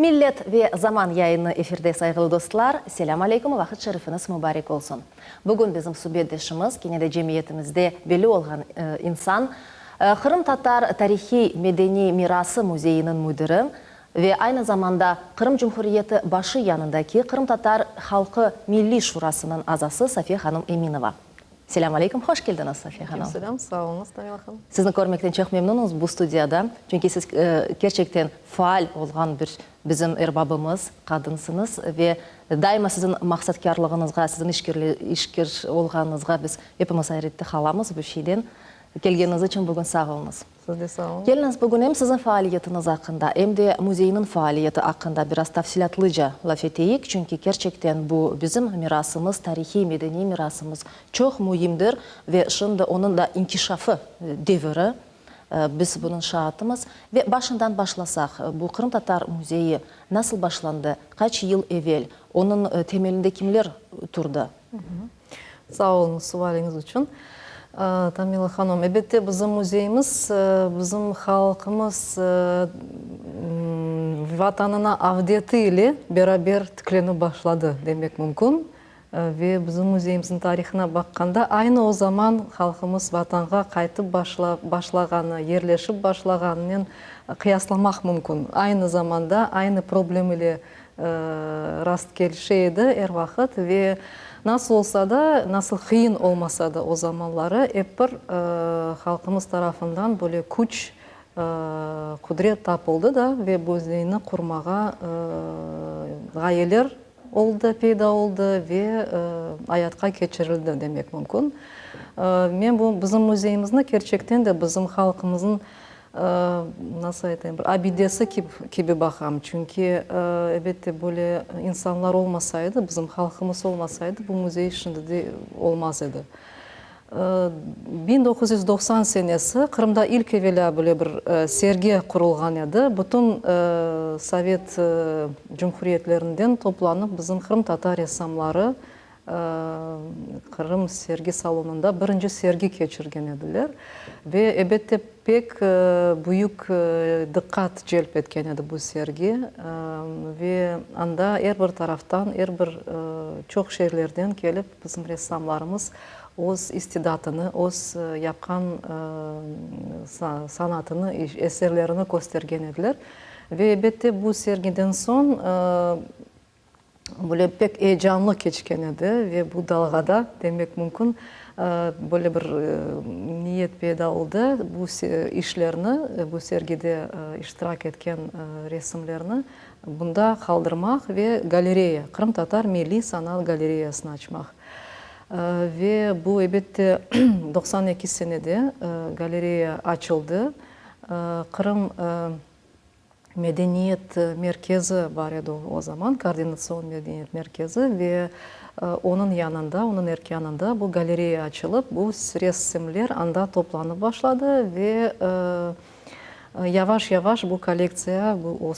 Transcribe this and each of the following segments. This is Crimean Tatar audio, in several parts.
Millet ve zaman yayını efirde sayğılı dostlar, selâm aleyküm, vaqıt şerifiñiz mubarek olsun. Bugün bizim subetdeşimiz, kene de cemiyetimizde belli olğan insan, Qırımtatar tarihiy-medeniy mirası müzeyiniñ müdiri ve aynı zamanda Qırım Cumhuriyeti başı yanındaki Qırımtatar halqı milliy şurasınıñ azası Safiye hanım Eminova. Selâm aleyküm, hoş keldiñiz, Safiye hanım. Aleyküm selâm, sağ oluñız, Tamila hanım. Sizni körmekten çoq memnunımız bu studiyada, çünki siz kerçekten faal olğan bir bizim erbabımız, qadınsıñız ve daima siziñ maqsatkârlığıñızğa, siziñ işkir olğanıñızğa biz epimiz ayrette qalamız bu şeyden. Kelgeniñiz içün bugün sağ oluñız. Siz de sağ oluñız. Keliñiz, bugün em siziñ faaliyetiñiz aqqında, em de müzeyniñ faaliyeti aqqında biraz tafsilâtlıca laf eteyik, çünki kerçekten bu bizim mirasımız, tarihiy, medeniy mirasımız çoq müimdir ve şimdi onıñ da inkişafı deviri, biz bunıñ şaatımız. Ve başından başlasaq, bu Qırımtatar müzeyi nasıl başlandı, qaç yıl evel, onıñ temelinde kimler turdı? Sağ oluñız sualiñiz içün, Tamila hanım. Elbette, bizim müzeyimiz bizim halqımız Vatanına avdeti ile beraber tiklenip başladı demek mümkün. Ve bizim müzeyimizniñ tarihına baqqanda, aynı o zaman halqımız Vatanğa qaytıp başlağanı, yerleşip başlağanınen qıyaslamaq mümkün. Aynı zamanda, aynı problem ile rast kelişe edi er vaqıt ve nasıl olsa da, nasıl qıyın olmasa da o zamanları ep bir halqımız tarafından böyle küç, qudret tapıldı da ve müzeyni qurmağa ğayeler oldı, peyda oldı ve ayatqa keçirildi demek mümkün. Men bu bizim müzeyimizni kerçekten de bizim halqımıznıñ Nasıl aytayım, bir abidesi kibi baqam. Çünki, elbette, böyle insanlar olmasaydı, bizim halqımız olmasaydı, bu müzey şimdi de olmaz edi. 1990 senesi Qırımda ilk evelâ böyle bir sergi qurulğan edi. Bütün sovet cumhuriyetlerinden toplanıp bizim qırımtatar ressamları Qırım sergi salonında birinci sergi keçirgen ediler ve, ebette, pek büyük diqqat celp etken edi bu sergi ve anda er bir taraftan, er bir çoq şeerlerden kelip bizim ressamlarımız öz istidatını, öz yapqan sanatını, eserlerini köstergen ediler. Ve, ebette, bu sergiden soñ Böyle pek eyecanlı keçken edi ve bu dalğada, demek mümkün, böyle bir niyet peyda oldı, bu işlerni, bu sergide iştirak etken resimlerni bunda qaldırmaq ve galereya, Qırımtatar milliy sanat galereyasını açmaq. Ve bu, elbette, 92 senede galereya açıldı. Qırım Medeniyet merkezi bar edi o zaman, Koordinatsion medeniyet merkezi ve onıñ yanında, onıñ erkânında bu galereya açılıp, bu resimler anda toplanıp başladı ve yavaş-yavaş bu kollektsiya, bu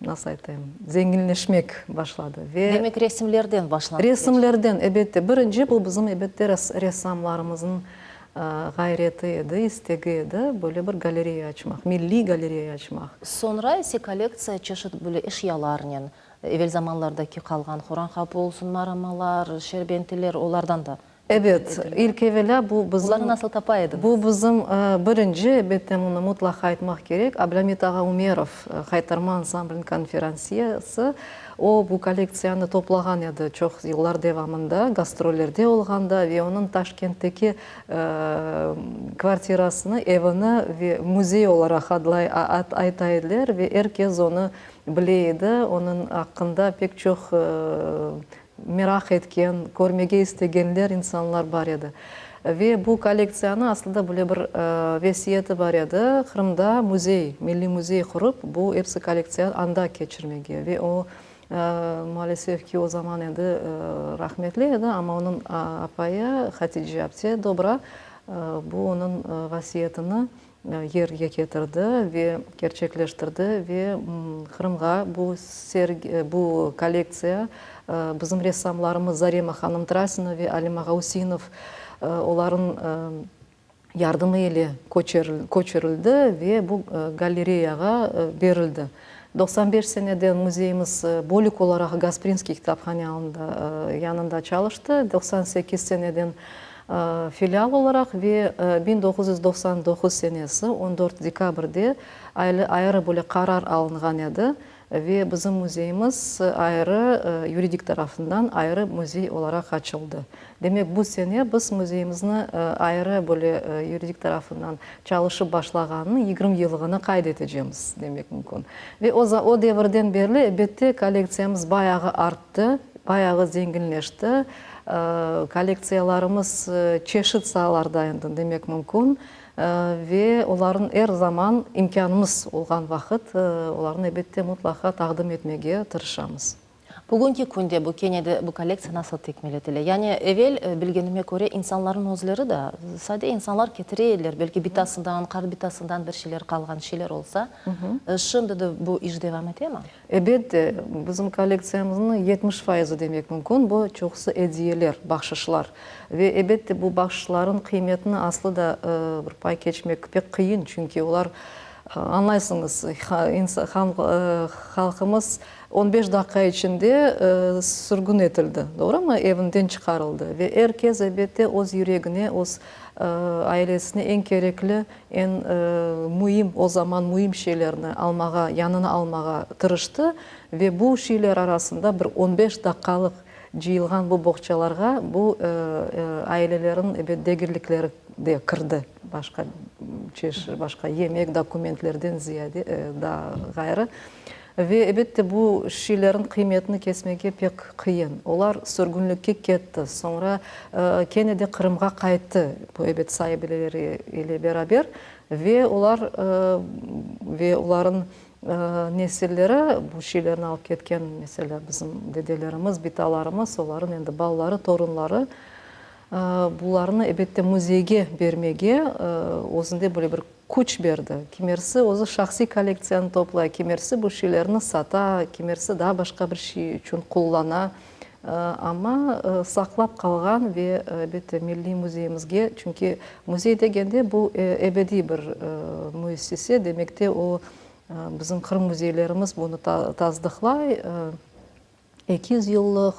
nasıl aytayım, zenginleşmek başladı ve. Demek, resimlerden başlandı. Resimlerden, elbette. Birinci bu bizim, elbette, ressamlarımıznıñ Ğayreti edi, istegi edi böyle bir galereya açmaq, milliy galereya açmaq. Soñra ise kollektsiya çeşit böyle eşyalarnen, evel zamanlardaki qalğan Horan qapı olsun, maramalar, şerbentiler, olardan da. Ebet, ilk evelâ bu bizim. Olarnı nasıl tapa ediñiz? Bu bizim birinci, elbette, munı mutlaqa aytmaq kerek, Ablâmit ağa Umerov, Haytarma ansambliniñ konferansiyesi, O, bu kollektsiyanı toplağan edi çoq yıllar devamında, gastrollerde olğanda ve onıñ Taşkentteki kvartirasını, evini ve müzey olaraq adlay, ayta ediler ve er kes onı bile edi, onıñ aqqında pek çoq meraq etken, körmege istegenler insanlar bar edi. Ve bu kollektsiyanı aslında böyle bir vesiyeti bar edi, Qırımda müzey, milliy müzey qurıp, bu episi kollektsiya anda keçirmege. Ve o, maalesef ki, o zaman endi rahmetli edi, amma onıñ apayı Hatice apte Dobra bu onıñ vasiyetini yerge ketirdi ve kerçekleştirdi ve Qırımğa bu sergi, bu kollektsiya bizim ressamlarımız Zarema hanım Trasina ve Alim ağa Üseinov olarnıñ yardımı ile köçerildi ve bu galereyağa berildi. 95 seneden müzeyimiz bölük olaraq Gasprinskiy kitaphane yanında çalıştı, 98 seneden filial olaraq ve 1999 senesi on dört dekabrde ayrı böyle qarar alınğan edi ve bizim müzeyimiz ayrı yuridik tarafından ayrı müzey olaraq açıldı. Demek, bu sene biz müzeyimizni ayrı böyle yuridik tarafından çalışıp başlağanınıñ 20 yıllığını qayd etecemiz, demek mümkün. Ve o devirden berli, elbette, kollektsiyamız bayağı arttı, bayağı zenginleşti. Kollektsiyalarımız çeşit saalarda endi, demek mümkün. Ve olarnı er zaman imkânımız olğan vaqıt, olarnı, elbette, mutlaqa taqdim etmege tırışamız. Bugünki künde bu kene de bu kollektsiya nasıl tekmil etile? Yani evel, bilgenime köre, insanlarnıñ özleri de, sade insanlar ketire ediler, belki bitasından, qart bitasından bir şeyler qalğan şeyler olsa. Şimdi de bu iş devam etemi? Ebet, bizim kollektsiyamıznıñ 70 fayızı demek mümkün, bu çoqusı ediyeler, bahşışlar. Ve ebette bu bahşışlarnıñ qıymetini aslı da bir pay keçmek pek qıyın, çünki olar, añlaysıñız, halqımız on beş daqqa içinde sürgün etildi, doğrumı, evinden çıqarıldı. Ve er kes, elbette, öz yüregine, öz ailesine eñ kerekli, eñ müim, o zaman müim şeylerni almağa, yanına almağa tırıştı. Ve bu şeyler arasında bir on beş daqqalıq cıyılğan bu boğçalarğa bu ailelerniñ, ebet, degerlikleri de kirdi, başqa çeşit, başqa yemek, dokumentlerden ziyade, daa ğayrı. Ve, elbette, bu şeylerniñ qıymetini kesmege pek qıyın. Olar sürgünlikke ketti, soñra kene de Qırımğa qayttı, bu, ebet, saipleri ile beraber, ve olar ve olarnıñ nesilleri bu şeylerni alıp ketken, meselâ, bizim dedelerimiz, bitalarımız, olarnıñ endi balaları, torunları bularnı, elbette, müzeyge bermege özünde böyle bir küç berdi. Kimersi özü şahsiy kollektsiyanı toplay, kimersi bu şeylerni sata, kimersi daa başqa bir şey içün qullana. Amma saqlap qalğan ve, elbette, Milliy müzeyimizge, çünki müzey degende bu ebediy bir müessise, demek te o bizim Qırım müzeylerimiz bunı tasdıqlay. 200 yıllıq,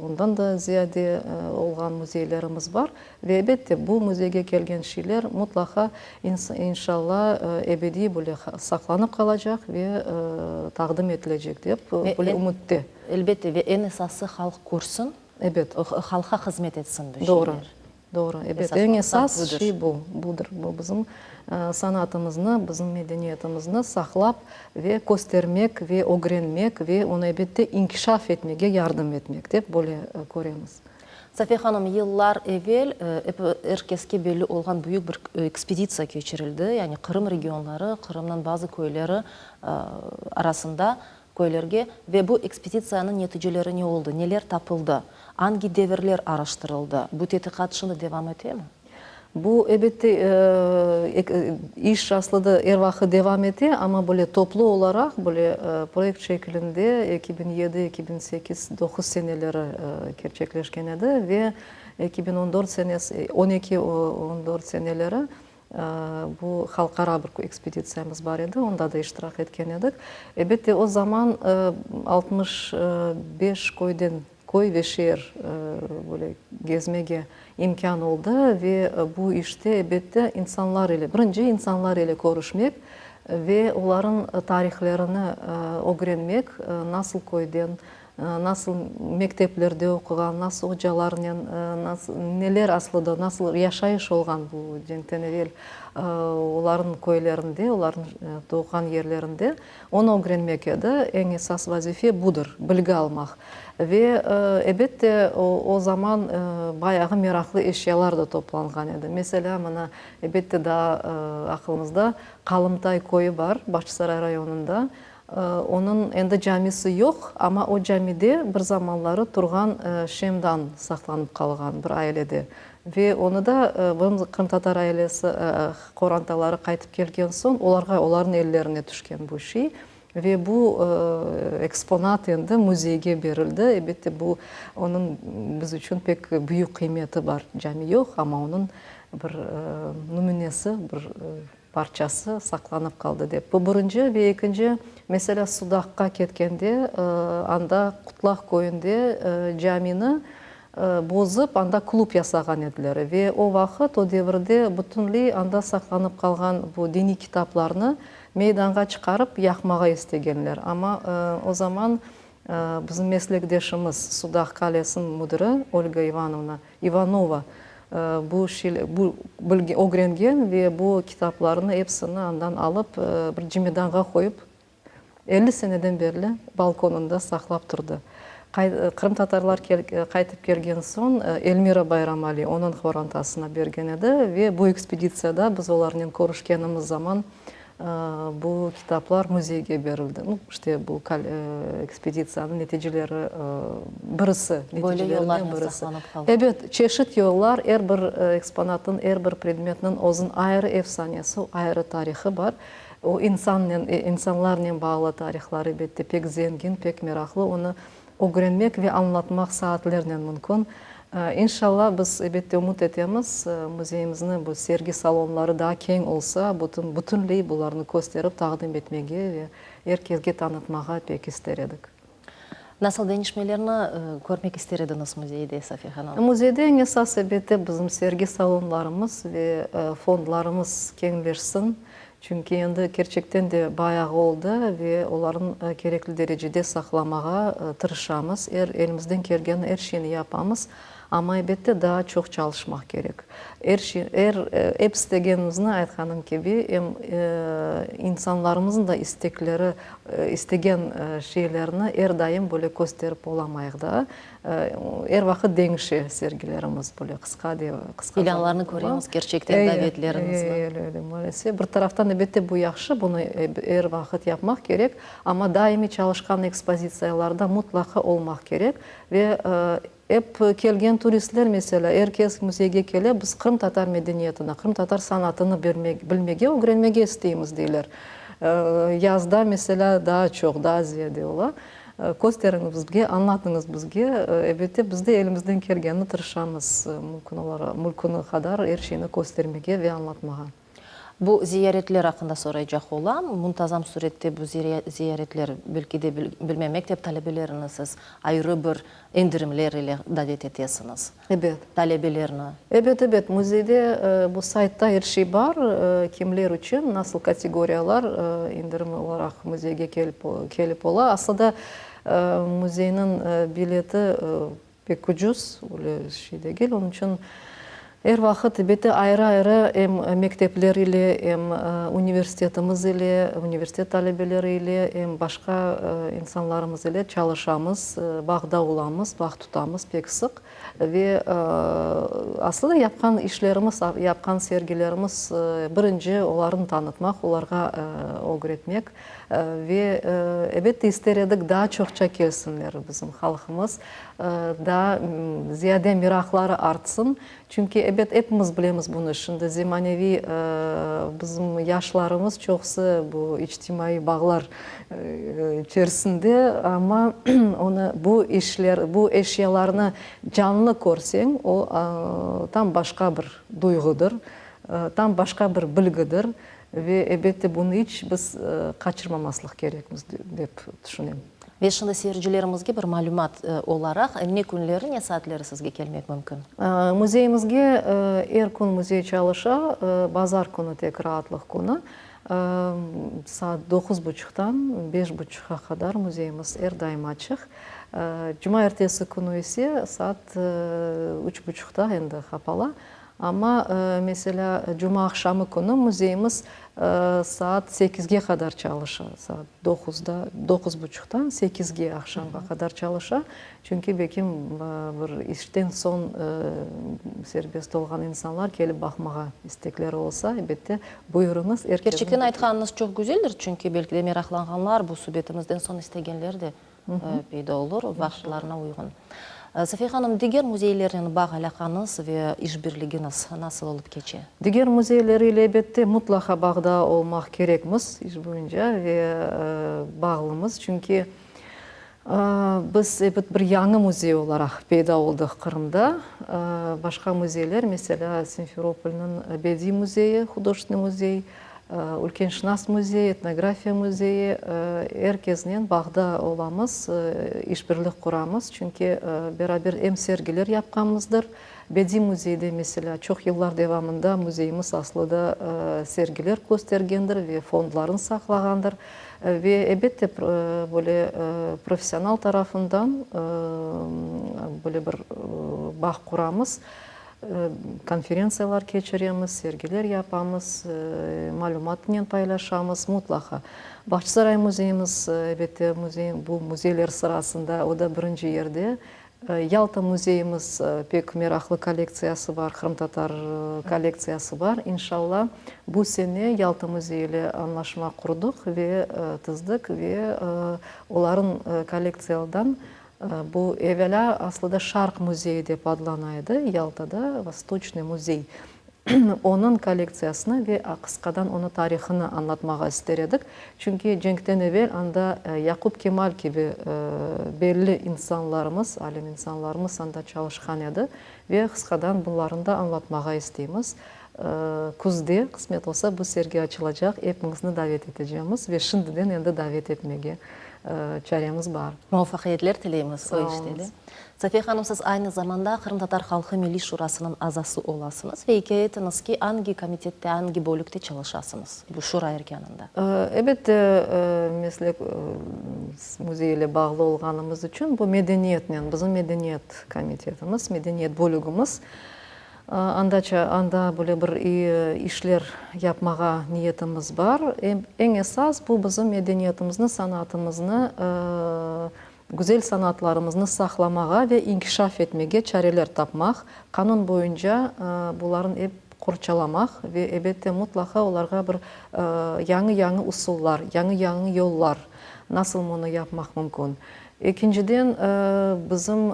ondan da ziyade olğan müzeylerimiz bar. Ve, elbette, bu müzeyge kelgen şeyler mutlaqa, inşalla, ebediy böyle saqlanıp qalacaq ve taqdim etilecek dep böyle ümütte. Elbette, ve eñ esası halq körsin, Ebet. Halqqa hızmet etsin bu şeyler. Doğru, doğru, ebet. Eñ esas şey bu, budır. Bu bizim sanatımıznı, bizim medeniyetimizni saqlap ve köstermek ve ögrenmek ve onı, elbette, inkişaf etmege yardım etmek dep böyle köremiz. Safiye hanım, yıllar evel ep er keske belli olğan büyük bir ekspeditsiya keçirildi, yani Qırım regionları, Qırımnıñ bazı köyleri arasında köylerge ve bu ekspeditsiyanıñ neticeleri ne oldı, neler tapıldı, angi devirler araştırıldı, bu tedqiqat şimdi devam etemi? Bu, elbette, iş aslı da er vaqıt devam ete, amma böyle toplu olaraq, böyle proyekt şeklinde 2007, 2008, 9 seneleri kerçekleşken edi ve 2014 senesi, 12, 14 seneleri bu halqara bir ekspeditsiyamız bar edi, onda da iştirak etken edik. Elbette, o zaman 65 köyden, köy ve şeer böyle gezmege imkân oldı ve bu işte, elbette, insanlar ile, birinci insanlar ile körüşmek ve olarnıñ tarihlerini ögrenmek, nasıl köyden, nasıl mekteplerde oquğan, nasıl ocalarnen, neler aslı da, nasıl yaşayış olğan bu cenkten evel olarnıñ köylerinde, olarnıñ doğğan yerlerinde, onı ögrenmek edi. Eñ esas vazife budır, bilgi almaq. Ve, elbette, o zaman bayağı meraqlı eşyalar da toplanğan edi. Meselâ, mına, elbette, daa aqılımızda Qalımtay köyü bar, Bağçasaray rayonında. Onıñ endi camisi yoq, amma o camide bir zamanları turğan şemdan saqlanıp qalğan bir ailede. Ve onı da qırımtatar ailesi, qorantaları qaytıp kelgen soñ, olarğa, olarnıñ ellerine tüşken bu şey. Ve bu eksponat endi müzeyge berildi. Elbette, bu onıñ biz içün pek büyük qıymeti bar. Cami yoq, amma onıñ bir nümünesi, bir. parçası saqlanıp qaldı dep. Bu birinci ve ekinci, meselâ, Sudaqqa ketkende, anda Qutlaq köyünde camini bozıp, anda klub yasağan ediler. Ve o vaqıt, o devirde bütünley anda saqlanıp qalğan bu diniy kitaplarnı meydanğa çıqarıp yaqmağa istegenler. Amma o zaman bizim meslekdeşimiz, Sudaq qalesiniñ müdiri Olga İvanovna İvanova bu bu ögrengen ve bu kitaplarnı epsini andan alıp bir cemidanğa qoyıp 50 seneden berli balkonında saqlap turdı. Qırımtatarlar qaytıp kelgen soñ Elmira Bayramali onıñ qorantasına bergen edi ve bu ekspeditsiyada biz olarnen körüşkenimiz zaman Bu kitaplar müzeyge berildi. Nu, işte, bu ekspeditsiyanıñ neticeleri birisi, neticelerinden birisi. Ebet, çeşit yollar, er bir eksponatnıñ, er bir predmetniñ özüniñ ayrı efsanesi, ayrı tarihı bar. O insannen, insanlarnen bağlı tarihlar, elbette, pek zengin, pek meraqlı. Onı ögrenmek ve añlatmaq saatlernen mümkün. İnşallah, biz, elbette, ümüt etemiz, müzeyimizni bu sergi salonları daa keñ olsa, bütün, bütünley bularnı kösterip taqdim etmege ve er kesge tanıtmağa pek ister edik. Nasıl deñişmelerni körmek ister ediñiz müzeyde, Safiye hanım? Müzeyde eñ esas, elbette, bizim sergi salonlarımız ve fondlarımız keñleşsin. Çünki endi kerçekten de bayağı oldı ve olarnı kerekli derecede saqlamağa tırışamız, er elimizden kelgen er şeyni yapamız, amma elbette daa çoq çalışmaq kerek. Er şey, er, ep istegenimizni, aytqanım kibi, em insanlarımıznıñ da istekleri, istegen şeylerini er daim böyle kösterip olamayıq daa. Er vaqıt deñişe sergilerimiz, böyle qısqa de, qısqa İlânlarnı köremiz, kerçekten davetlerimizni. Öyle, öyle, maalesef. Bir taraftan, elbette, bu yahşı, bunı er vaqıt yapmaq kerek, amma daimiy çalışqan ekspozitsiyalarda mutlaqa olmaq kerek. Ve ep kelgen turistler, meselâ, er kes müzeyge kele, biz qırımtatar medeniyetini, qırımtatar sanatını bilmege, ögrenmege isteymiz, deyler. Yazda, meselâ, daa çoq, daa ziyade ola. Kösteriñiz bizge, añlatıñız bizge. Elbette, biz de elimizden kelgenini tırışamız, mümkün olaraq, mümkün qadar er şeyni köstermege ve añlatmağa. Bu ziyaretler aqqında soraycaq olam. Muntazam sürette bu ziyaretler, belki de, bilmem, mektep talebelerini siz ayrı bir endirimler ile davet etesiñiz. Ebet. Talebelerni. Ebet, ebet. Müzeyde, bu saytta er şey bar, kimler içün, nasıl kategoriyalar indirim olaraq müzeyge kelip ola. Aslında, müzeyniñ bileti pek ucuz, öyle şey degil. Onıñ içün er vaqıt, elbette, ayrı-ayrı em mektepler ile, em universitetimiz ile, universitet talebeleri ile, em başqa insanlarımız ile çalışamız, bağda olamız, bağ tutamız pek sıq. Ve aslı da yapqan işlerimiz, yapqan sergilerimiz birinci olarnı tanıtmaq, olarğa ögretmek ve elbette ister edik daa çoqça kelsinler bizim halqımız, daa ziyade meraqları artsın. Çünki, ebet, epimiz bilemiz bunı, şimdi zemaneviy bizim yaşlarımız çoqusı bu içtimaiy bağlar içerisinde, amma onı, bu işler, bu eşyalarnı canlı körseñ, o, tam başqa bir duyğudır, tam başqa bir bilgidir ve, ebette, bunı iç biz qaçırmamaslıq kerekmiz, dep tüşünem. Ve şimdi seyircilerimizge bir malümat olaraq, ne künleri, ne saatleri sizge kelmek mümkün? Müzeyimizge er kün müzey çalışa, bazar künü tek raatlıq künü. Saat doquz buçuqtan beş buçuqqa qadar müzeyimiz er daim açıq. Cumaertesi künü ise saat üç buçuqta endi qapala. Amma, meselâ, cumaaqşamı künü müzeyimiz saat sekizge qadar çalışa, saat doquzda, doquz buçuqtan sekizge aqşamğa qadar çalışa. Çünki belki bir işten soñ serbest olğan insanlar kelip baqmağa istekleri olsa, elbette, buyurıñız, er kesni. Kerçekten aytqanıñız çoq güzeldir, çünki belki de meraqlanğanlar bu subetimizden soñ istegenler de peyda olur, vaqıtlarına uyğun. Safiye hanım, diger müzeylernen bağ-alâqañız ve işbirligiñiz nasıl olıp keçe? Diger müzeyler ile, elbette, mutlaqa bağda olmaq kerekmiz iş boyunca ve bağlımız, çünki biz, ebet, bir yañı müzey olaraq peyda oldıq Qırımda. Başqa müzeyler, meselâ, Simferopolnıñ bediy müzeyi, hudojestvenıy müzey. Ülkenşınas müzeyi, etnografiya müzeyi, er kesnen bağda olamız, işbirlik quramız, çünki beraber em sergiler yapqanmızdır. Bediy müzeyde, meselâ, çoq yıllar devamında müzeyimiz aslı da sergiler köstergendir ve fondlarını saqlağandır. Ve, ebette, böyle professional tarafından böyle bir bağ quramız. Konferentsiyalar keçiremiz, sergiler yapamız, malümatnen paylaşamız, mutlaqa. Bağçasaray müzeyimiz, elbette, müzey, bu müzeyler sırasında o da birinci yerde. Yalta müzeyimiz pek meraqlı kollektsiyası bar, qırımtatar kollektsiyası bar. İnşalla, bu sene Yalta müzeyi ile añlaşma qurdıq ve tizdik ve olarıñ kollektsiyadan Bu evelâ aslıda Şarq müzeyi dep adlana edi, Yaltada, Vostoçnıy müzey. Onıñ kollektsiyasını ve qısqadan onı tarihını añlatmağa ister edik. Çünki cenkten evel anda Yaqup Kemal kibi belli insanlarımız, alim insanlarımız anda çalışqan edi ve qısqadan bunlarnı da añlatmağa isteymiz. Küzde, qısmet olsa, bu sergi açılacaq, epiñizni davet etecemiz ve şimdiden endi davet etmege çaremiz bar. Muvafaqiyetler tileymiz o işte de. Safiye hanım, siz aynı zamanda Qırımtatar halqı Milliy Şurasınıñ azası olasıñız ve ikâye etiñiz ki, angi komitette, angi bölükte çalışasıñız bu şura erkânında? Elbette, meslek müzeyi ile bağlı olğanımız içün bu medeniyetnen, bizim medeniyet komitetimiz, medeniyet bölügimiz. Andaça, anda böyle bir işler yapmağa niyetimiz bar. Eñ esas, bu bizim medeniyetimizni, sanatımıznı, güzel sanatlarımıznı saqlamağa ve inkişaf etmege çareler tapmaq, qanun boyunca buların ep qorçalamaq ve, ebette, mutlaqa olarğa bir yañı-yañı usullar, yañı-yañı yollar, nasıl munı yapmaq mümkün. Ekinciden, bizim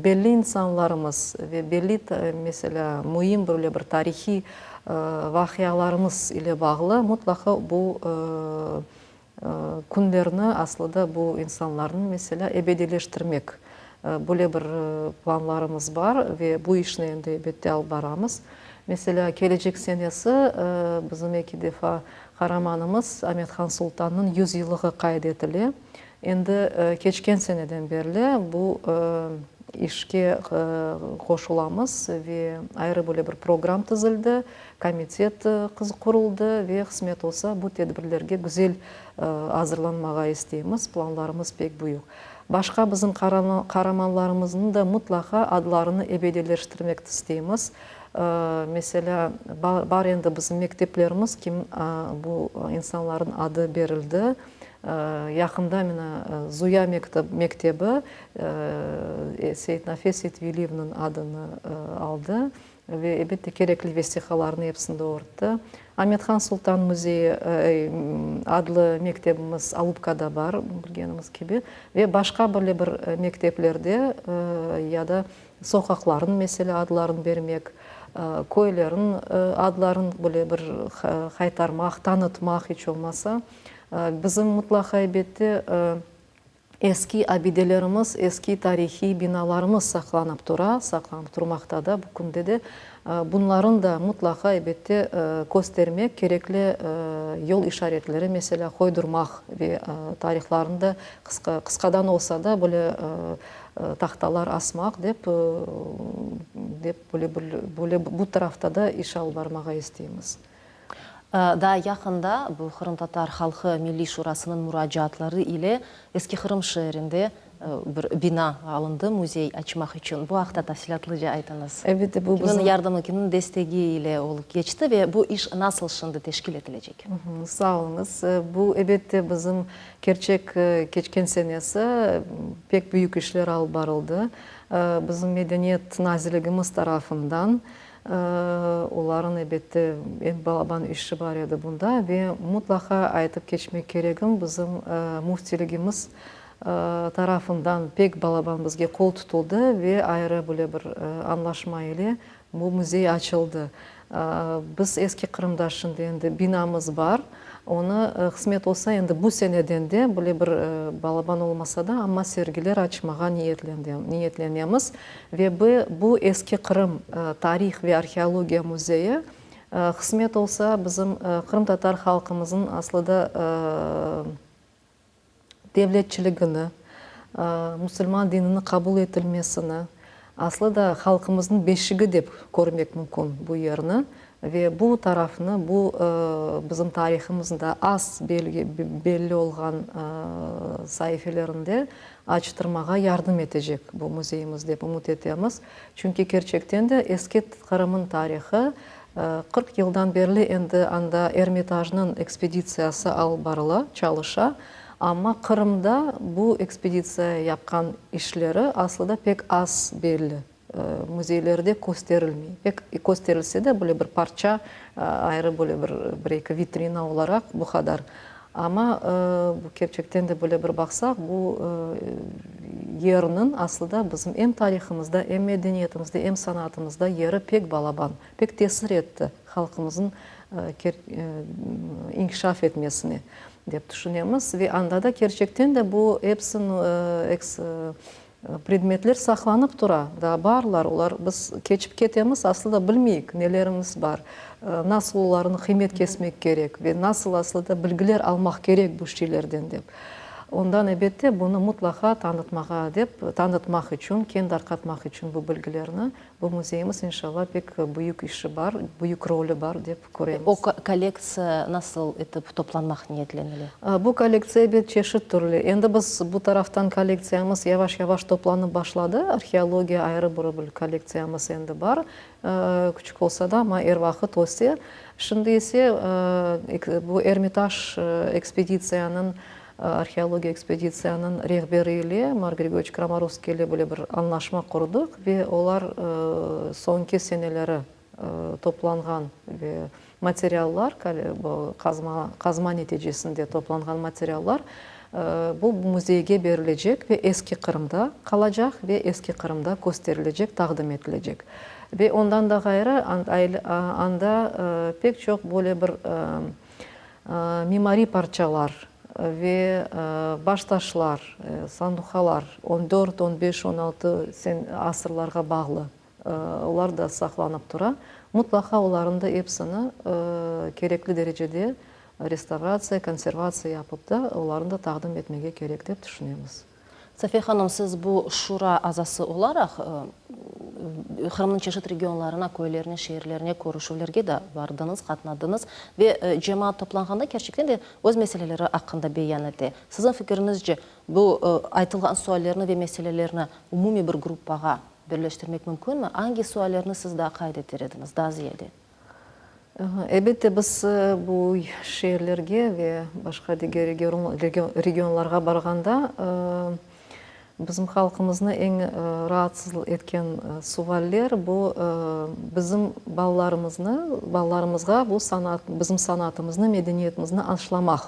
belli insanlarımız ve belli, meselâ, müim böyle bir tarihiy vaqialarımız ile bağlı mutlaqa bu künlerni, aslı da bu insanlarnı, meselâ, ebediyleştirmek, böyle bir planlarımız bar ve bu işni endi, elbette, alıp baramız. Meselâ, kelecek senesi bizim eki defa qaramanımız Amet-Han Sultannıñ yüz yıllığı qayd etile. Endi keçken seneden berli bu işke qoşulamız ve ayrı böyle bir program tizildi, komitet quruldı ve qısmet olsa bu tedbirlerge güzel azırlanmağa isteymiz, planlarımız pek büyük. Başqa bizim qaramanlarımıznıñ da mutlaqa adlarını ebediyleştirmek isteymiz. Meselâ, bar endi bizim mekteplerimiz, kim bu insanlarnıñ adı berildi. Yaqında mına Zuya mektebi Seytnafe Seytveliyevniñ adını aldı ve, elbette, kerekli vesiqalarnı episini doğurttı. Amet-Han Sultan müzeyi adlı mektebimiz Alupkada bar, bilgenimiz kibi, ve başqa böyle bir mekteplerde ya da soqaqlarnıñ, meselâ, adlarını bermek, köylerniñ adlarını böyle bir qaytarmaq, tanıtmaq iç olmasa. Bizim mutlaqa, elbette, eski abidelerimiz, eski tarihiy binalarımız saqlanıp tura, saqlanıp turmaqta da bu künde de. Bunların da mutlaqa, elbette, köstermek, kerekli yol işaretleri, meselâ, qoydurmaq ve tarihlarını da qısqa, qısqadan olsa da, böyle tahtalar asmaq dep, dep böyle, böyle bu tarafta da iş alıp barmağa isteymiz. Daa yaqında bu Qırımtatar halqı Milliy Şurasınıñ muracaatları ile Eski Qırım şeerinde bir bina alındı müzey açmaq içün. Bu aqta tafsilâtlıca aytıñız. Elbette, bu bizim. Kimniñ yardımı, kimniñ destegi ile olıp keçti ve bu iş nasıl şimdi teşkil etilecek? Sağ oluñız. Bu, elbette, bizim kerçek keçken senesi pek büyük işler alıp barıldı. Bizim Medeniyet nazirligimiz tarafından Olarıñ, elbette, eñ balaban işi bar edi bunda ve mutlaqa aytıp keçmek keregim, bizim müftiligimiz tarafından pek balaban bizge qol tutuldı ve ayrı böyle bir añlaşma ile bu müzey açıldı. Biz Eski Qırımda şimdi endi binamız bar, onı, qısmet olsa, endi bu seneden de böyle bir balaban olmasa da, amma sergiler açmağa niyetlenemiz. Ve bu Eski Qırım tarih ve arheologiya müzeyi. Qısmet olsa, bizim qırımtatar halqımızıñ aslı da devletçiligini, musulman dinini qabul etilmesini, aslı da halqımıznıñ beşigi dep körmek mümkün bu yerni ve bu tarafnı, bu bizim tarihımızda az belli olğan saifelerinde açtırmağa yardım etecek bu müzeyimiz dep ümüt etemiz. Çünki kerçekten de eski Qırımnıñ tarihı 40 yıldan berli endi anda Ermitajnıñ ekspeditsiyası alıp barıla, çalışa. Amma Qırımda bu ekspeditsiya yapqan işleri aslı da pek az belli, müzeylerde kösterilmey. Pek kösterilse de, böyle bir parça, ayrı böyle bir, bir-eki vitrina olaraq bu qadar. Amma bu kerçekten de böyle bir baqsaq, bu yerniñ aslı da bizim em tarihımızda, em medeniyetimizde, em sanatımızda yeri pek balaban, pek tesir etti halqımıznıñ inkişaf etmesine, dep tüşünemiz. Ve anda da kerçekten de bu episi Predmetler saqlanıp tura, daa barlar, olar, biz keçip ketemiz, aslı da bilmeyik, nelerimiz bar, nasıl olarnı qıymet kesmek kerek ve nasıl aslı da bilgiler almaq kerek bu şeylerden dep. Ondan, ebette, bunı mutlaqa tanıtmağa dep, tanıtmaq içün, keñ darqatmaq içün bu bilgilerni, Bu müzeyimiz, inşallah, pek büyük işi bar, büyük rolü bar, dep köremiz. O kollektsiya nasıl etip toplanmaq niyetlenile? Bu kollektsiya, ebet, çeşit türlü. Endi biz bu taraftan kollektsiyamız yavaş-yavaş toplanıp başladı. Arheologiya ayrı bir kollektsiyamız endi bar. Küçük olsa da, amma er vaqıt öse. Şimdi ise bu Ermitaj ekspeditsiyanıñ Arheologiya ekspeditsiyanıñ rehberi ile, Mark Grigoryeviç Kramarovskiy ile böyle bir añlaşma qurdıq ve olar soñki seneleri toplanğan ve materiallar, qazma, qazma neticesinde toplanğan materiallar bu müzeyge berilecek ve Eski Qırımda qalacaq ve Eski Qırımda kösterilecek, taqdim etilecek. Ve ondan da ğayrı, anda pek çoq böyle bir Mimariy parçalar ve baştaşlar, sanduqalar on dört, on beş, on altı asırlarğa bağlı, olar da saqlanıp tura. Mutlaqa olarnı da epsini kerekli derecede restavratsiya, konservatsiya yapıp da, olarnı da taqdim etmege kerek dep tüşünemiz. Safiye hanım, siz bu şura azası olaraq Qırımnıñ çeşit regionlarına, köylerine, şeerlerine körüşüvlerge de bardıñız, qatnadıñız ve cemaat toplanğanda kerçekten de öz meseleleri aqqında beyan ete. Siziñ fikiriñizce, bu aytılğan suallerni ve meselelerni umumiy bir gruppağa birleştirmek mümkünmi? Angi suallerni siz daa qayd eter ediñiz, daa ziyade? Elbette, biz bu şeerlerge ve başqa diger regionlarğa barğanda, bizim halqımıznı eñ raatsız etken sualler bu bizim balalarımıznı, balalarımızğa bu sanat, bizim sanatımıznı, medeniyetimizni aşlamaq,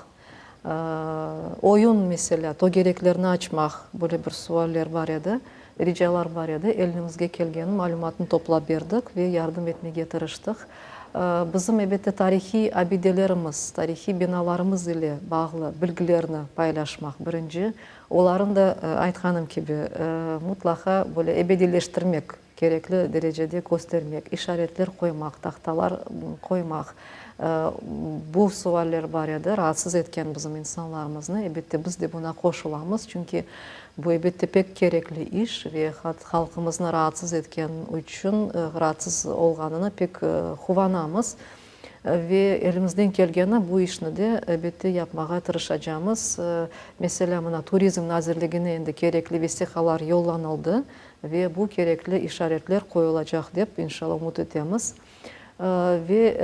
oyun, meselâ, tögereklerni açmaq, böyle bir sualler bar edi, ricalar bar edi. Elimizge kelgen malümatnı toplap berdik ve yardım etmege tırıştıq. Bizim, elbette, tarihiy abidelerimiz, tarihiy binalarımız ile bağlı bilgilerni paylaşmaq, birinci. Olarnı da, aytqanım kibi, mutlaqa böyle ebediyleştirmek, kerekli derecede köstermek, işaretler qoymaq, tahtalar qoymaq, bu sualler bar edi, raatsız etken bizim insanlarımıznı. Elbette, biz de buña qoşulamız, çünki bu, elbette, pek kerekli iş ve halqımıznı raatsız etken içün, raatsız olğanına pek quvanamız. Ve elimizden kelgeni bu işni de, elbette, yapmağa tırışacamız. Meselâ, mına, Turizm nazirligine endi kerekli vesiqalar yollanıldı ve bu kerekli işaretler qoyulacaq dep, inşallah, ümüt etemiz. Ve,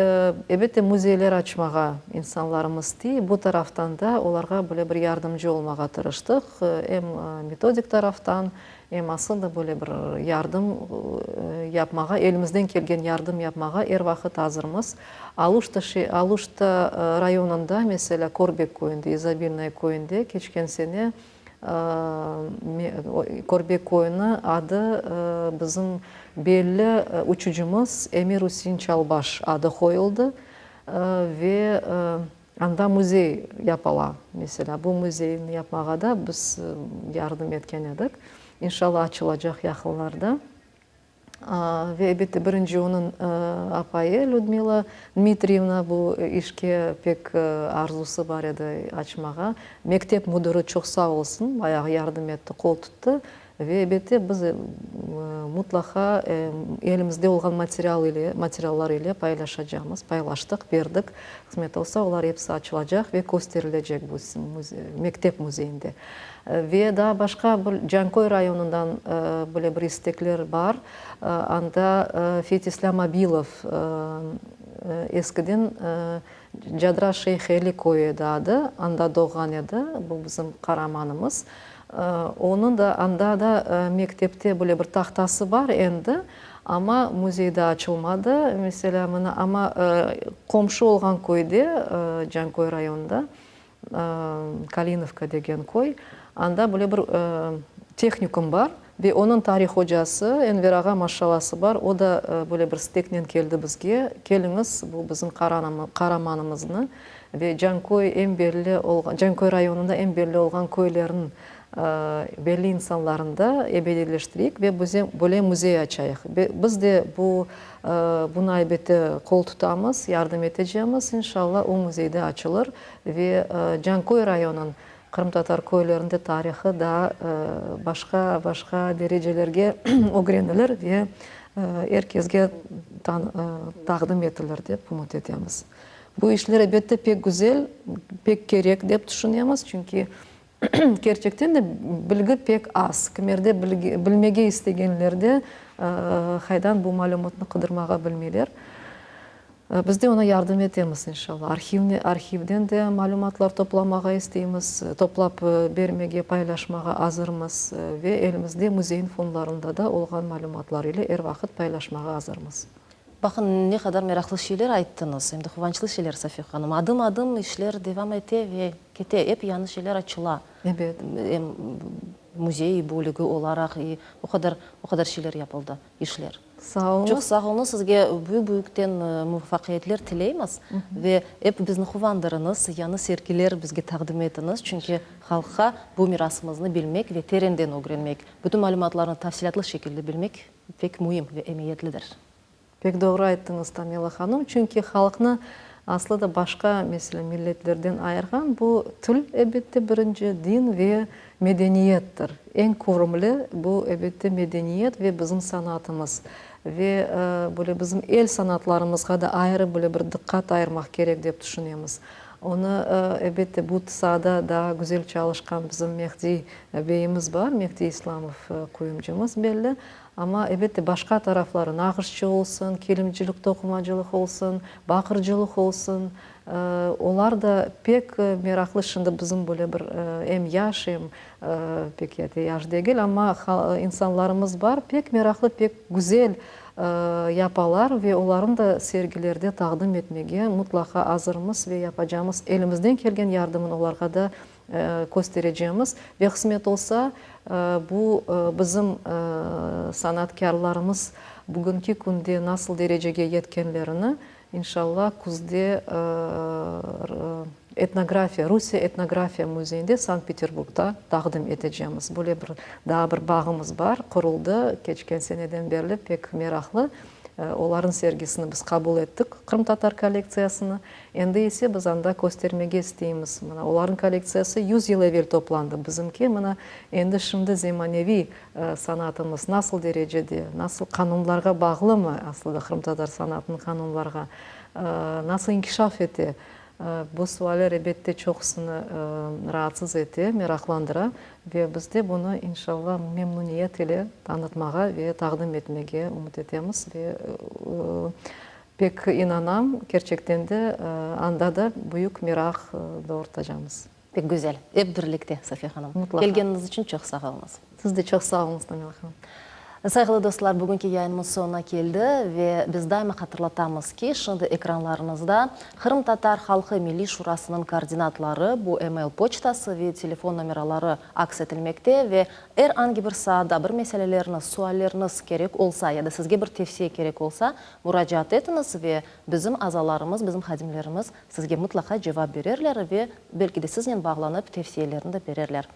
elbette, müzeyler açmağa insanlarımız istey. Bu taraftan da olarğa böyle bir yardımcı olmağa tırıştıq, em metodik taraftan, Em asıl da böyle bir yardım yapmağa, elimizden kelgen yardım yapmağa er vaqıt azırmız. Aluşta Aluşta rayonında, meselâ, Körbek köyünde, İzobilnoye köyünde keçken sene Körbek köyüni adı bizim belli uçucımız Emir-Üsein Çalbaş adı qoyuldı ve Anda müzey yapıla, meselâ. Bu müzeyni yapmağa da biz yardım etken edik. İnşallah, açılacaq yaqınlarda. Ve, elbette, birinci onıñ apayı Lüdmila Dmitriyevna bu işke pek arzusı bar edi açmağa. Mektep müdiri çoq sağ olsun, bayağı yardım etti, qol tuttı. Ve, elbette, biz mutlaqa elimizde olğan material ile, materiallar ile paylaşacaqmız, paylaştıq, berdik. Qısmet olsa, olar episi açılacaq ve kösterilecek bu mektep müzeyinde. Ve daa başqa bir Canköy rayonından böyle bir istekler bar. Anda Fetislâm Abilov eskiden Cadra Şeyh Eli köyü edi adı, anda doğğan edi, bu bizim qaramanımız. Onıñ da anda da mektepte böyle bir tahtası bar endi, amma müzey daa açılmadı. Meselâ, mına, amma qomşu olğan köyde, Canköy rayonında, Kalinovka degen köy, anda böyle bir tehnikum bar ve onıñ tarih ocası Enver ağa maşalası bar, o da böyle bir isteknen keldi bizge, keliñiz, bu bizim qaramanımıznı ve Canköy eñ belli olğan, Canköy rayonında eñ belli olğan köylerniñ belli insanlarını da ebediyleştireyik ve böyle müzey açayıq. Biz de bu Buna, elbette, qol tutamız, yardım etecemiz. İnşalla, o müzey de açılır ve Canköy rayonıñ qırımtatar köylerinde tarihı daa başqa, başqa derecelerge ögrenilir ve er kesge taqdim etilir, dep ümüt etemiz. Bu işler, elbette, pek güzel, pek kerek, dep tüşünemiz, çünki Kerçekten de bilgi pek az. Kimerde bilmege istegenler de qaydan bu malümatnı qıdırmağa bilmeyler. Biz de oña yardım etemiz, inşallah. Arhivden de malümatlar toplamağa isteymiz, toplap bermege, paylaşmağa azırmız ve elimizde müzeyniñ fondlarında da olğan malümatlar ile er vaqıt paylaşmağa azırmız. Baqın, ne qadar meraqlı şeyler ayttıñız, em de quvançlı şeyler, Safiye hanım. Adım-adım işler devam ete ve kete, ep yañı şeyler açıla. Ebet. Em müzey bölügi olaraq, o qadar, o qadar şeyler yapıldı, işler. Sağ oluñız. Çoq sağ oluñız, sizge büyük-büyükten muvafaqiyetler tileymiz ve ep bizni quvandırıñız, yañı sergiler bizge taqdim etiñiz, çünki halqqa bu mirasımıznı bilmek ve terenden ögrenmek, bütün malümatlarnı tafsilâtlı şekilde bilmek Pek müim ve emiyetlidir. Pek doğru ayttıñız, Tamila hanım, çünki halqnı aslı da başqa, meselâ, milletlerden ayırğan bu til, elbette, birinci, din ve medeniyettir. Eñ körümli bu, elbette, medeniyet ve bizim sanatımız. Ve böyle bizim el sanatlarımızğa da ayrı böyle bir diqqat ayırmaq kerek, dep tüşünemiz. Onı, elbette, bu saada daa güzel çalışqan bizim Mehdi Beyimiz bar, Mehdi İslamov quyumcımız belli. Amma, elbette, başqa tarafları, nağışçı olsun, kilimcilik, toqumacılıq olsun, baqırcılıq olsun, olar da pek meraqlı. Şimdi bizim böyle bir em yaş, em pek yaş degil, amma insanlarımız bar, pek meraqlı, pek güzel yapalar ve olarnı da sergilerde taqdim etmege mutlaqa azırmız ve yapacamız. Elimizden kelgen yardımını olarğa da kösterecemiz ve qısmet olsa, bu bizim sanatkârlarımız bugünki künde nasıl derecege yetkenlerini, inşallah, küzde etnografiya, Rusiye etnografiya müzeyinde Sankt-Peterburgda taqdim etecemiz. Böyle bir daa bir bağımız bar, quruldı keçken seneden berli, pek meraqlı. Olarnıñ sergisini biz qabul ettik, qırımtatar kollektsiyasını. Endi ise biz anda köstermege isteymiz. Mına, olarnıñ kollektsiyası 100 yıl evel toplandı. Bizimki, mına, endi şimdi zemaneviy sanatımız nasıl derecede, nasıl qanunlarğa bağlımı, aslı da qırımtatar sanatınıñ qanunlarğa, nasıl inkişaf ete? Bu sualler, ebette, çoqusını raatsız ete, meraqlandıra ve biz de bunı, inşallah, memnuniyet ile tanıtmağa ve taqdim etmege ümüt etemiz ve pek inanam, kerçekten de, anda da büyük meraq doğurtacamız. Pek güzel. Ep birlikte, Safiye hanım. Mutlaqa. Kelgeniñiz içün çoq sağ oluñız. Siz de çoq sağ oluñız, Tamila hanım. Sayğılı dostlar, bugünki yayınımız soñuna keldi ve biz daima hatırlatamız ki, şimdi ekranlarıñızda Qırımtatar halqı Milliy Şurasınıñ koordinatları, bu email poçtası ve telefon nomeraları aks etilmekte ve er angi bir saada bir meseleleriniz, sualleriniz kerek olsa ya da sizge bir tevsiye kerek olsa, muracaat etiñiz ve bizim azalarımız, bizim hadimlerimiz sizge mıtlaqa cevap bererler ve belki de siznen bağlanıp tevsiyelerini de bererler.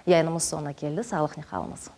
Yayınımız soñuna keldi, sağlıqnen qalıñız.